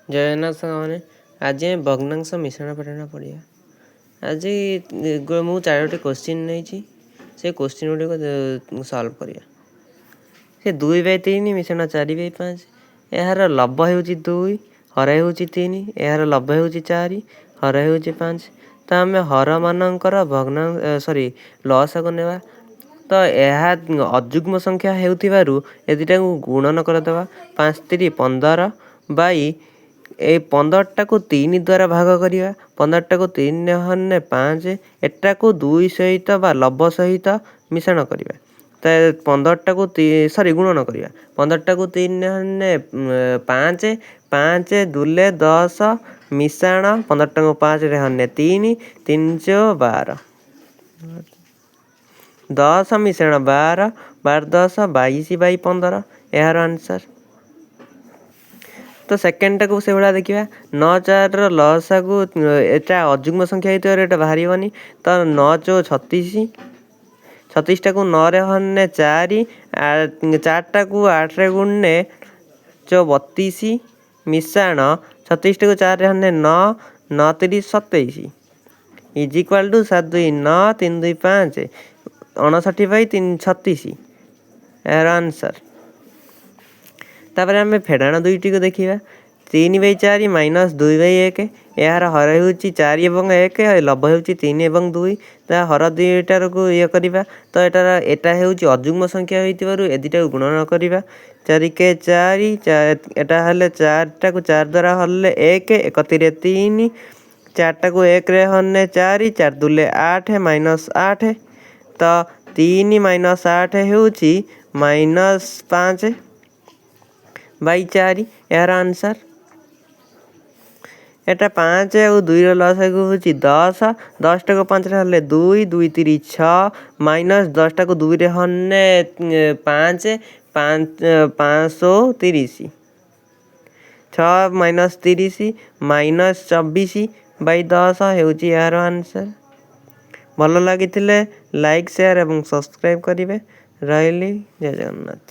ଜୟ ଜଗନ୍ନାଥ ସାଙ୍ଗମାନେ, ଆଜି ଆମେ ଭଗ୍ନାଂଶ ମିଶ୍ରଣ ପାଠନ ପଢ଼ିବା। ଆଜି ମୁଁ ଚାରୋଟି କୋଶ୍ଚିନ୍ ନେଇଛି, ସେ କୋଶ୍ଚିନ୍ ଗୁଡ଼ିକ ସଲ୍ଭ କରିବା। ସେ 2/3 ମିଶ୍ରଣ 4/5, ଏହାର ଲବ ହେଉଛି 2, ହର ହେଉଛି 3। ଏହାର ଲବ ହେଉଛି 4, ହର ହେଉଛି 5। ତ ଆମେ ହରମାନଙ୍କର ଭଗ୍ନ ସରି ଲସାଗୁ ନେବା। ତ ଏହା ଅଯୁଗ୍ମ ସଂଖ୍ୟା ହେଉଥିବାରୁ ଏ ଦୁଇଟାକୁ ଗୁଣନ କରିଦେବା। 5 ତିରି 15 ବାଇ ଏଇ 15ଟାକୁ 3 ଦ୍ୱାରା ଭାଗ କରିବା। 15ଟାକୁ 3 ହନେ 5, ଏଟାକୁ 2 ସହିତ ବା ଲବ ସହିତ ମିଶ୍ରଣ କରିବା। ତ 15ଟାକୁ ସରି ଗୁଣନ କରିବା। 15ଟାକୁ 3 ହନେ 5, 5 ଦୁଲେ 10, ମିଶାଣ 15ଟାକୁ 5ରେ ହନେ 3, 3 ଚଉ 12, 10 ମିଶାଣ 12, 12 10 22/15 ଏହାର ଆନ୍ସର୍। ତ ସେକେଣ୍ଡଟାକୁ ସେଭଳିଆ ଦେଖିବା। 9 4ର ଲସାଗୁ, ଏଟା ଅଯୁଗ୍ମ ସଂଖ୍ୟା ହେଇଥିବାରୁ ଏଇଟା ବାହାରିବନି। ତ 9 ଚଉ 36, 36ଟାକୁ 9ରେ ହନେ 4, 4ଟାକୁ 8ରେ ଗୁଣନେ ଚଉ 32, ମିଶାଣ 36ଟାକୁ 4ରେ ହନେ 9, 9 ତିରି 27 is equal to 7 2 9, 3 2 5, 59/3 36 ଏହାର ଆନ୍ସର୍। ତାପରେ ଆମେ ଫେଡ଼ାଣ ଦୁଇଟିକୁ ଦେଖିବା। 3/4 ମାଇନସ୍ 2/1, ଏହାର ହର ହେଉଛି 4 ଏବଂ 1, ଲବ ହେଉଛି 3 ଏବଂ 2। ତା ହର ଦୁଇଟାକୁ ଇଏ କରିବା। ତ ଏଟାର ଏଟା ହେଉଛି ଅଯୁଗ୍ମ ସଂଖ୍ୟା ହୋଇଥିବାରୁ ଏ ଦୁଇଟାକୁ ଗୁଣନ କରିବା। 4 କେ 4, ଏଟା ହେଲେ 4ଟାକୁ 4 ଦ୍ୱାରା ହରିଲେ 1, 1 ତିରେ 3, 4ଟାକୁ 1ରେ ହରିଲେ 4, 4 ଦୁଲେ 8 ମାଇନସ୍ 8। ତ 3 ମାଇନସ୍ 8 ହେଉଛି ମାଇନସ୍ 5/4 ଏହାର ଆନ୍ସର୍। ଏଟା 5 ଆଉ 2ର ଲସାଗୁ ହେଉଛି 10, 10ଟାକୁ 5ରେ ହରିଲେ 2, 2 ତିରି 6, ମାଇନସ୍ 10ଟାକୁ 2ରେ ହରିଲେ 5, 5 530, 6 ମାଇନସ୍ 30 ମାଇନସ୍ 24/10 ହେଉଛି ଏହାର ଆନ୍ସର୍। ଭଲ ଲାଗିଥିଲେ ଲାଇକ୍, ସେୟାର ଏବଂ ସବସ୍କ୍ରାଇବ୍ କରିବେ। ରହିଲି, ଜୟ ଜଗନ୍ନାଥ।